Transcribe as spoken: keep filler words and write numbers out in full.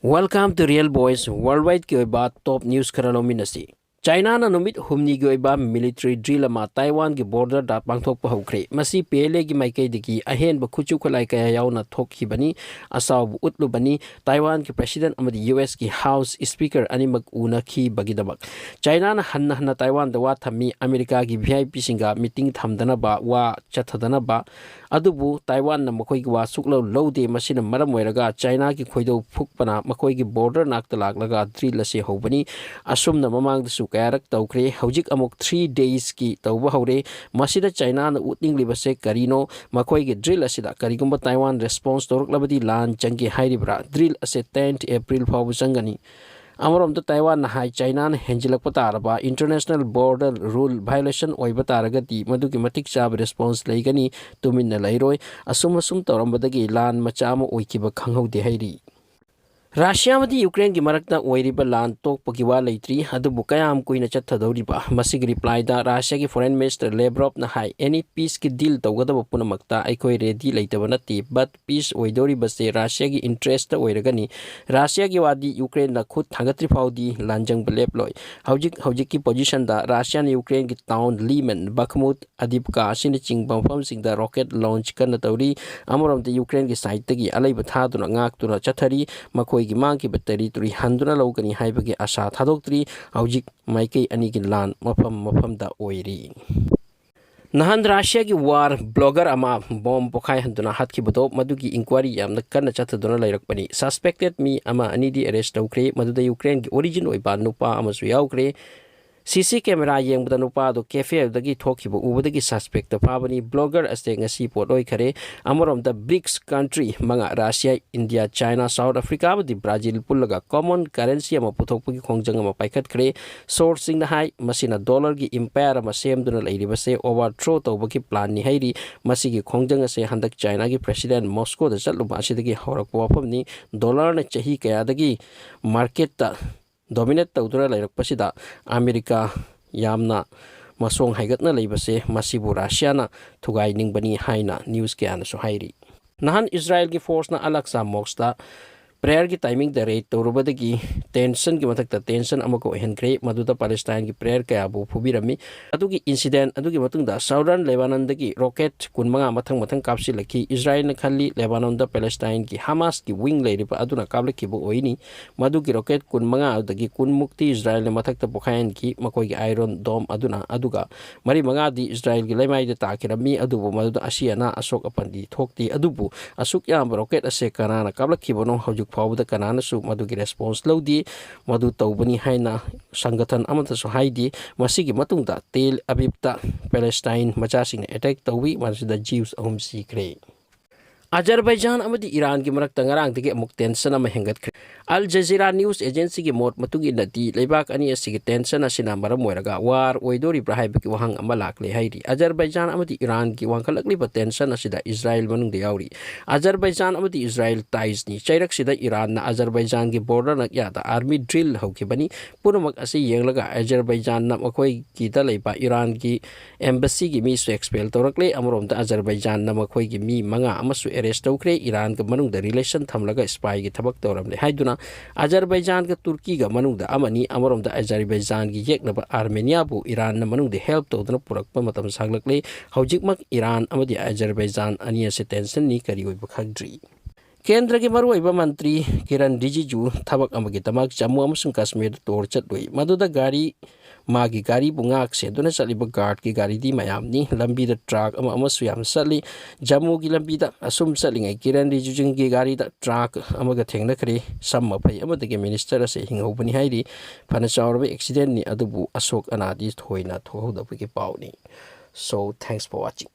Welcome to Real Voice, Worldwide ꯀꯤ ꯑꯣꯏꯕ top news ꯈꯔ ꯂꯧꯃꯤꯟꯅꯁꯤ꯫ ꯆꯥꯏꯅꯥꯅ ꯅꯨꯃꯤꯠ ꯍꯨꯝꯅꯤꯒꯤ ꯑꯣꯏꯕ military drill ꯑꯃ ꯇꯥꯏꯋꯥꯟꯒꯤ border ꯗ ꯄꯥꯡꯊꯣꯛꯄ ꯍꯧꯈ꯭ꯔꯦ꯫ ꯃꯁꯤ P L A ꯒꯤ ꯃꯥꯏꯀꯩꯗꯒꯤ ꯑꯍꯦꯟꯕ ꯈꯨꯠꯁꯨ ꯈꯨꯠꯂꯥꯏ ꯀꯌꯥ ꯌꯥꯎꯅ ꯊꯣꯛꯈꯤꯕꯅꯤ, ꯑꯁꯥꯎꯕ ꯎꯠꯂꯨꯕꯅꯤ꯫ ꯇꯥꯏꯋꯥꯟꯒꯤ president ꯑꯃꯗꯤ U S ꯀꯤ House Speaker ꯑꯅꯤꯃꯛ ꯎꯅꯈꯤꯕꯒꯤꯗꯃꯛ꯫ ꯆꯥꯏꯅꯥꯅ ꯍꯟꯅ ꯍꯟꯅ ꯇꯥꯏꯋꯥꯟꯗ ꯋꯥ ꯊꯝꯃꯤ, ꯑꯃꯦꯔꯤꯀꯥꯒꯤ V I P ꯁꯤꯡꯒ meeting ꯊꯝꯗꯅꯕ, ꯋꯥ ꯆꯠꯊꯗꯅꯕ꯫ ꯑꯗꯨꯕꯨ ꯇꯥꯏꯋꯥꯟꯅ ꯃꯈꯣꯏꯒꯤ ꯋꯥ ꯁꯨꯛꯂꯧ ꯂꯧꯗꯦ꯫ ꯃꯁꯤꯅ ꯃꯔꯝ ꯑꯣꯏꯔꯒ ꯆꯥꯏꯅꯥꯒꯤ ꯈꯣꯏꯗꯧ ꯐꯨꯛꯄꯅ ꯃꯈꯣꯏꯒꯤ border ꯅꯥꯛꯇ ꯂꯥꯛꯂꯒ drill ꯑꯁꯤ ꯍꯧꯕꯅꯤ꯫ ꯑꯁꯨꯝꯅ ꯃꯃꯥꯡꯗꯁꯨ ꯀꯌꯥꯔꯛ ꯇꯧꯈ꯭ꯔꯦ꯫ ꯍꯧꯖꯤꯛ ꯑꯃꯨꯛ three days ꯀꯤ ꯇꯧꯕ ꯍꯧꯔꯦ꯫ ꯃꯁꯤꯗ ꯆꯥꯏꯅꯥꯅ ꯎꯠꯅꯤꯡꯂꯤꯕꯁꯦ ꯀꯔꯤꯅꯣ? ꯃꯈꯣꯏꯒꯤ drill ꯑꯁꯤꯗ ꯀꯔꯤꯒꯨꯝꯕ ꯇꯥꯏꯋꯥꯟ response ꯇꯧꯔꯛꯂꯕꯗꯤ ꯂꯥꯟ ꯆꯪꯒꯦ ꯍꯥꯏꯔꯤꯕ꯭ꯔꯥ? Drill ꯑꯁꯦ tenth April ꯐꯥꯎꯕ ꯆꯪꯒꯅꯤ꯫ ꯑꯃꯔꯣꯝꯗ ꯇꯥꯏꯋꯥꯟꯅ ꯍꯥꯏ, ꯆꯥꯏꯅꯥꯅ ꯍꯦꯟꯖꯤꯜꯂꯛꯄ ꯇꯥꯔꯕ international border rule violation ꯑꯣꯏꯕ ꯇꯥꯔꯒꯗꯤ ꯃꯗꯨꯒꯤ ꯃꯇꯤꯛ ꯆꯥꯕ response ꯂꯩꯒꯅꯤ, ꯇꯨꯃꯤꯟꯅ ꯂꯩꯔꯣꯏ꯫ ꯑꯁꯨꯝ ꯑꯁꯨꯝ ꯇꯧꯔꯝꯕꯗꯒꯤ ꯂꯥꯟ ꯃꯆꯥ ꯑꯃ ꯑꯣꯏꯈꯤꯕ ꯈꯪꯍꯧꯗꯦ ꯍꯥꯏꯔꯤ꯫ ꯔꯥꯁꯤꯌꯥ ꯑꯃꯗꯤ ꯌꯨꯀ꯭ꯔꯦꯟꯒꯤ ꯃꯔꯛꯇ ꯑꯣꯏꯔꯤꯕ ꯂꯥꯟ ꯇꯣꯛꯄꯒꯤ ꯋꯥ ꯂꯩꯇ꯭ꯔꯤ, ꯑꯗꯨꯕꯨ ꯀꯌꯥꯝ ꯀꯨꯏꯅ ꯆꯠꯊꯗꯧꯔꯤꯕ? ꯃꯁꯤꯒꯤ reply ꯗ ꯔꯥꯁꯤꯌꯥꯒꯤ Foreign Minister Lavrovꯅ ꯍꯥꯏ, "Any peace ꯀꯤ deal ꯇꯧꯒꯗꯕ ꯄꯨꯝꯅꯃꯛꯇ ꯑꯩꯈꯣꯏ ready ꯂꯩꯇꯕ ꯅꯠꯇꯦ, but peace ꯑꯣꯏꯗꯧꯔꯤꯕꯁꯦ ꯔꯥꯁꯤꯌꯥꯒꯤ interest ꯑꯣꯏꯔꯒꯅꯤ꯫ ꯔꯥꯁꯤꯌꯥꯒꯤ ꯋꯥꯗꯤ ꯌꯨꯀ꯭ꯔꯦꯟꯅ ꯈꯨꯠ ꯊꯥꯡꯒꯠꯇ꯭ꯔꯤ ꯐꯥꯎꯗꯤ ꯂꯥꯟꯖꯪꯕ ꯂꯦꯞꯂꯣꯏ꯫ ꯍꯧꯖꯤꯛ ꯍꯧꯖꯤꯛꯀꯤ position ꯗ ꯔꯥꯁꯤꯌꯥꯅ ꯌꯨꯀ꯭ꯔꯦꯟꯒꯤ town Lyman, Bakhmut, Avdiivka ꯑꯁꯤꯅꯆꯤꯡꯕ ꯃꯐꯝꯁꯤꯡꯗ rocket launch ꯀꯟꯅ ꯇꯧꯔꯤ꯫ ꯑꯃꯔꯣꯝꯗ ꯌꯨꯀ꯭ꯔꯦꯟꯒꯤ side ꯇꯒꯤ ꯑꯂꯩꯕ ꯊꯥꯗꯨꯅ ꯉꯥꯛꯇꯨꯅ ꯆꯠꯊꯔꯤ꯫ ꯃꯈꯣꯏꯒꯤ ꯃꯥꯡꯈꯤꯕ territory ꯍꯟꯗꯨꯅ ꯂꯧꯒꯅꯤ ꯍꯥꯏꯕꯒꯤ ꯑꯁꯥ ꯊꯥꯗꯣꯛꯇ꯭ꯔꯤ꯫ ꯍꯧꯖꯤꯛ ꯃꯥꯏꯀꯩ ꯑꯅꯤꯒꯤ ꯂꯥꯟ ꯃꯐꯝ ꯃꯐꯝꯗ ꯑꯣꯏꯔꯤ"꯫ ꯅꯍꯥꯟ ꯔꯥꯁꯤꯌꯥꯒꯤ war blogger ꯑꯃ bomb ꯄꯣꯈꯥꯏꯍꯟꯗꯨꯅ ꯍꯥꯠꯈꯤꯕꯗꯣ, ꯃꯗꯨꯒꯤ inquiry ꯌꯥꯝꯅ ꯀꯟꯅ ꯆꯠꯊꯗꯨꯅ ꯂꯩꯔꯛꯄꯅꯤ꯫ Suspected ꯃꯤ ꯑꯃ ꯑꯅꯤꯗꯤ arrest ꯇꯧꯈ꯭ꯔꯦ, ꯃꯗꯨꯗ ꯌꯨꯀ꯭ꯔꯦꯟꯒꯤ origin ꯑꯣꯏꯕ ꯅꯨꯄꯥ ꯑꯃꯁꯨ ꯌꯥꯎꯈ꯭ꯔꯦ꯫ C C camera ꯌꯦꯡꯕꯗ ꯅꯨꯄꯥ ꯑꯗꯨ cafe ꯑꯗꯨꯗꯒꯤ ꯊꯣꯛꯈꯤꯕ ꯎꯕꯗꯒꯤ suspect ꯐꯥꯕꯅꯤ꯫ Blogger ꯑꯁꯦ ꯉꯁꯤ ꯄꯣꯠꯂꯣꯏꯈꯔꯦ꯫ ꯑꯃꯔꯣꯝꯗ, BRICS country ꯃꯉꯥ, Russia, India, China, South Africa ꯑꯃꯗꯤ ꯕ꯭ꯔꯥꯖꯤꯜ ꯄꯨꯜꯂꯒ common currency ꯑꯃ ꯄꯨꯊꯣꯛꯄꯒꯤ ꯈꯣꯡꯖꯪ ꯑꯃ ꯄꯥꯏꯈꯠꯈ꯭ꯔꯦ꯫ Source ꯁꯤꯡꯅ ꯍꯥꯏ, ꯃꯁꯤꯅ dollar ꯒꯤ empire ꯑꯃ ꯁꯦꯝꯗꯨꯅ ꯂꯩꯔꯤꯕꯁꯦ overthrow ꯇꯧꯕꯒꯤ plan ꯅꯤ ꯍꯥꯏꯔꯤ꯫ ꯃꯁꯤꯒꯤ ꯈꯣꯡꯖꯪ ꯑꯁꯦ ꯍꯟꯗꯛ ꯆꯥꯏꯅꯥꯒꯤ president ꯃꯣꯁꯀꯣꯗ ꯆꯠꯂꯨꯕ ꯑꯁꯤꯗꯒꯤ ꯍꯧꯔꯛꯄ ꯋꯥꯐꯝꯅꯤ꯫ Dollar ꯅ ꯆꯍꯤ ꯀꯌꯥꯗꯒꯤ market ꯇ dominate ꯇꯧꯗꯨꯅ ꯂꯩꯔꯛꯄꯁꯤꯗ ꯑꯃꯦꯔꯤꯀꯥ ꯌꯥꯝꯅ ꯃꯁꯣꯡ ꯍꯥꯏꯒꯠꯅ ꯂꯩꯕꯁꯦ, ꯃꯁꯤꯕꯨ ꯔꯥꯁꯤꯌꯥꯅ ꯊꯨꯒꯥꯏꯅꯤꯡꯕꯅꯤ ꯍꯥꯏꯅ news ꯀꯌꯥꯅꯁꯨ ꯍꯥꯏꯔꯤ꯫ ꯅꯍꯥꯟ ꯏꯁꯔꯥꯏꯜꯒꯤ force ꯅ ꯑꯜ ꯑꯛꯁꯥ mosque ꯇ ꯄ꯭ꯔꯦꯌꯔꯒꯤ ꯇꯥꯏꯃꯤꯡꯗ ꯔꯦꯠ ꯇꯧꯔꯨꯕꯗꯒꯤ ꯇꯦꯟꯁꯟꯒꯤ ꯃꯊꯛꯇ ꯇꯦꯟꯁꯟ ꯑꯃꯒ ꯑꯣꯏꯍꯟꯈ꯭ꯔꯦ꯫ ꯃꯗꯨꯗ ꯄꯦꯂꯦꯁꯇꯥꯏꯟꯒꯤ ꯄ꯭ꯔꯦꯌꯔ ꯀꯌꯥꯕꯨ ꯐꯨꯕꯤꯔꯝꯃꯤ꯫ ꯑꯗꯨꯒꯤ ꯏꯟꯁꯤꯗꯦꯟ ꯑꯗꯨꯒꯤ ꯃꯇꯨꯡꯗ ꯁꯥꯎꯗꯔꯟ ꯂꯦꯕꯥꯅꯟꯗꯒꯤ ꯔꯣꯀꯦꯠ ꯀꯨꯟꯃꯉꯥ ꯃꯊꯪ ꯃꯊꯪ ꯀꯥꯞꯁꯤꯜꯂꯛꯈꯤ꯫ ꯏꯁꯔꯥꯌꯦꯜꯅ ꯈꯜꯂꯤ ꯂꯦꯕꯥꯅꯟꯗ ꯄꯦꯂꯦꯁꯇꯥꯏꯟꯒꯤ ꯍꯃꯥꯁꯀꯤ ꯋꯤꯡ ꯂꯩꯔꯤꯕ ꯑꯗꯨꯅ ꯀꯥꯞꯂꯛꯈꯤꯕ ꯑꯣꯏꯅꯤ꯫ ꯃꯗꯨꯒꯤ ꯔꯣꯀꯦꯠ ꯀꯨꯟꯃꯉꯥ ꯑꯗꯨꯗꯒꯤ ꯀꯨꯟꯃꯨꯛꯇꯤ ꯏꯁꯔꯥꯌꯦꯜꯅ ꯃꯊꯛꯇ ꯄꯣꯈꯥꯏꯍꯟꯈꯤ꯫ ꯃꯈꯣꯏꯒꯤ ꯑꯥꯏꯔꯣꯟ ꯗꯣꯝ ꯑꯗꯨꯅ, ꯑꯗꯨꯒ ꯃꯔꯤ ꯃꯉꯥꯗꯤ ꯏꯁꯔꯥꯌꯦꯜꯒꯤ ꯂꯩꯃꯥꯏꯗ ꯇꯥꯈꯤꯔꯝꯃꯤ꯫ ꯑꯗꯨꯕꯨ ꯃꯗꯨꯗ ꯑꯁꯤ ꯑꯅꯥ ꯑꯁꯣꯛ ꯑꯄꯟꯗꯤ ꯊꯣꯛꯇꯦ꯫ ꯑꯗꯨꯕꯨ ꯑꯁꯨꯛ ꯌꯥꯝꯕ ꯔꯣꯀꯦꯠ ꯑꯁꯦ ꯀꯅꯥꯅ ꯀꯥꯞꯂꯛꯈꯤꯕꯅꯣ ꯍꯧꯖꯤꯛ ꯐꯥꯎꯕꯗ ꯀꯅꯥꯅꯁꯨ ꯃꯗꯨꯒꯤ ꯔꯦꯁꯄꯣꯟꯁ ꯂꯧꯗꯦ꯫ ꯃꯗꯨ ꯇꯧꯕꯅꯤ ꯍꯥꯏꯅ ꯁꯪꯒꯊꯟ ꯑꯃꯠꯇꯁꯨ ꯍꯥꯏꯗꯦ꯫ ꯃꯁꯤꯒꯤ ꯃꯇꯨꯡꯗ ꯇꯦꯜ ꯑꯕꯤꯕꯇ ꯄꯦꯂꯦꯁꯇꯥꯏꯟ ꯃꯆꯥꯁꯤꯡꯅ ꯑꯦꯇꯦꯛ ꯇꯧꯏ꯫ ꯃꯁꯤꯗ ꯖꯤꯎꯁ ꯑꯍꯨꯝ ꯁꯤꯈ꯭ꯔꯦ꯫ ꯑꯖꯔꯕꯥꯏꯖꯥꯟ ꯑꯃꯗꯤ ꯏꯔꯥꯟꯒꯤ ꯃꯔꯛꯇ ꯉꯔꯥꯡꯗꯒꯤ ꯑꯃꯨꯛ ꯇꯦꯟꯁꯟ ꯑꯃ ꯍꯦꯟꯒꯠꯈ꯭ꯔꯦ꯫ ꯑꯜ ꯖꯖꯤꯔꯥ ꯅ꯭ꯌꯨꯁ ꯑꯦꯖꯦꯟꯁꯤꯒꯤ ꯃꯣꯠ ꯃꯇꯨꯡ ꯏꯟꯅꯗꯤ, ꯂꯩꯕꯥꯛ ꯑꯅꯤ ꯑꯁꯤꯒꯤ ꯇꯦꯟꯁꯟ ꯑꯁꯤꯅ ꯃꯔꯝ ꯑꯣꯏꯔꯒ ꯋꯥꯔ ꯑꯣꯏꯗꯣꯔꯤꯕ꯭ꯔꯥ ꯍꯥꯏꯕꯒꯤ ꯋꯥꯍꯪ ꯑꯃ ꯂꯥꯛꯂꯦ ꯍꯥꯏꯔꯤ꯫ ꯑꯖꯔꯕꯥꯏꯖꯥꯟ ꯑꯃꯗꯤ ꯏꯔꯥꯟꯒꯤ ꯋꯥꯡꯈꯠꯂꯛꯂꯤꯕ ꯇꯦꯟꯁꯟ ꯑꯁꯤꯗ ꯏꯁꯔꯥꯌꯦꯜ ꯃꯅꯨꯡꯗ ꯌꯥꯎꯔꯤ꯫ ꯑꯖꯔꯕꯥꯏꯖꯥꯟ ꯑꯃꯗꯤ ꯏꯁꯔꯥꯌꯦꯜ ꯇꯥꯏꯁꯅꯤ꯫ ꯆꯩꯔꯛꯁꯤꯗ ꯏꯔꯥꯟꯅ ꯑꯖꯔꯕꯥꯏꯖꯥꯟꯒꯤ ꯕꯣꯔꯗꯔ ꯅꯛꯌꯥꯗ ꯑꯥꯔꯃꯤ ꯗ꯭ꯔꯤꯜ ꯍꯧꯈꯤꯕꯅꯤ꯫ ꯄꯨꯝꯅꯃꯛ ꯑꯁꯤ ꯌꯦꯡꯂꯒ ꯑꯖꯔꯕꯥꯏꯖꯥꯟꯅ ꯃꯈꯣꯏꯒꯤꯗ ꯂꯩꯕ ꯏꯔꯥꯟꯒꯤ ꯑꯦꯝꯕꯁꯤꯒꯤ ꯃꯤꯁꯨ ꯑꯦꯛꯁꯄꯦꯜ ꯇꯧꯔꯛꯂꯦ꯫ ꯑꯃꯔꯣꯝꯗ ꯑꯖꯔꯕꯥꯏꯖꯥꯟꯅ ꯃꯈꯣꯏꯒꯤ ꯃꯤ ꯃꯉꯥ ꯑꯃꯁꯨ ꯑꯦꯔꯦꯁ ꯇꯧꯈ꯭ꯔꯦ꯫ ꯏꯔꯥꯟꯒ ꯃꯅꯨꯡꯗ ꯔꯤꯂꯦꯁꯟ ꯊꯝꯂꯒ ꯁ꯭ꯄꯥꯏꯒꯤ ꯊꯕꯛ ꯇꯧꯔꯝꯂꯦ ꯍꯥꯏꯗꯨꯅ ꯑꯖꯔꯕꯥꯏꯖꯥꯟꯒ ꯇꯨꯔꯀꯤꯒ ꯃꯅꯨꯡꯗ ꯑꯃꯅꯤ꯫ ꯑꯃꯔꯣꯝꯗ ꯑꯖꯔꯕꯥꯏꯖꯥꯟꯒꯤ ꯌꯦꯛꯅꯕ ꯑꯥꯔꯃꯦꯅꯤꯌꯥꯕꯨ ꯏꯔꯥꯟꯅ ꯃꯅꯨꯡꯗ ꯍꯦꯜꯞ ꯇꯧꯗꯨꯅ ꯄꯨꯔꯛꯄ ꯃꯇꯝ ꯁꯥꯡꯂꯛꯂꯦ꯫ ꯍꯧꯖꯤꯛꯃꯛ ꯏꯔꯥꯟ ꯑꯃꯗꯤ ꯑꯖꯔꯕꯥꯏꯖꯥꯟ ꯑꯅꯤ ꯑꯁꯤ ꯇꯦꯟꯁꯟꯅꯤ, ꯀꯔꯤ ꯑꯣꯏꯕ ꯈꯪꯗ꯭ꯔꯤ꯫ ꯀꯦꯟꯗ꯭ꯔꯒꯤ ꯃꯔꯨꯑꯣꯏꯕ ꯃꯟꯇ꯭ꯔꯤ ꯀꯤꯔꯟ ꯔꯤꯖꯤꯖꯨ ꯊꯕꯛ ꯑꯃꯒꯤꯗꯃꯛ ꯖꯝꯃꯨ ꯑꯃꯁꯨꯡ ꯀꯥꯁꯃꯤꯔꯗ ꯇꯣꯔ ꯆꯠꯂꯨꯏ꯫ ꯃꯗꯨꯗ ꯒꯥꯔꯤ, ꯃꯥꯒꯤ ꯒꯥꯔꯤꯕꯨ ꯉꯥꯛ ꯁꯦꯟꯗꯨꯅ ꯆꯠꯂꯤꯕ ꯒꯥꯔꯗꯀꯤ ꯒꯥꯔꯤꯗꯤ ꯃꯌꯥꯝꯅꯤ꯫ ꯂꯝꯕꯤꯗ ꯇ꯭ꯔꯥꯛ ꯑꯃ ꯑꯃꯁꯨ ꯌꯥꯝ ꯆꯠꯂꯤ꯫ ꯖꯝꯃꯨꯒꯤ ꯂꯝꯕꯤꯗ ꯑꯁꯨꯝ ꯆꯠꯂꯤꯉꯩ ꯀꯤꯔꯟ ꯔꯤꯖꯤꯖꯨꯒꯤ ꯒꯥꯔꯤꯗ ꯇ꯭ꯔꯥꯛ ꯑꯃꯒ ꯊꯦꯡꯅꯈ꯭ꯔꯦ꯫ ꯁꯝ ꯃꯐꯩ ꯑꯃꯗꯒꯤ ꯃꯤꯅꯤꯁꯇꯔ ꯑꯁꯤ ꯍꯤꯡꯍꯧꯕꯅꯤ ꯍꯥꯏꯔꯤ꯫ ꯐꯅ ꯆꯥꯎꯔꯕ ꯑꯦꯛꯁꯤꯗꯦꯟꯅꯤ, ꯑꯗꯨꯕꯨ ꯑꯁꯣꯛ ꯑꯅꯥꯗꯤ ꯊꯣꯏꯅ ꯊꯣꯛꯍꯧꯗꯕꯒꯤ ꯄꯥꯎꯅꯤ꯫ So, thanks for watching.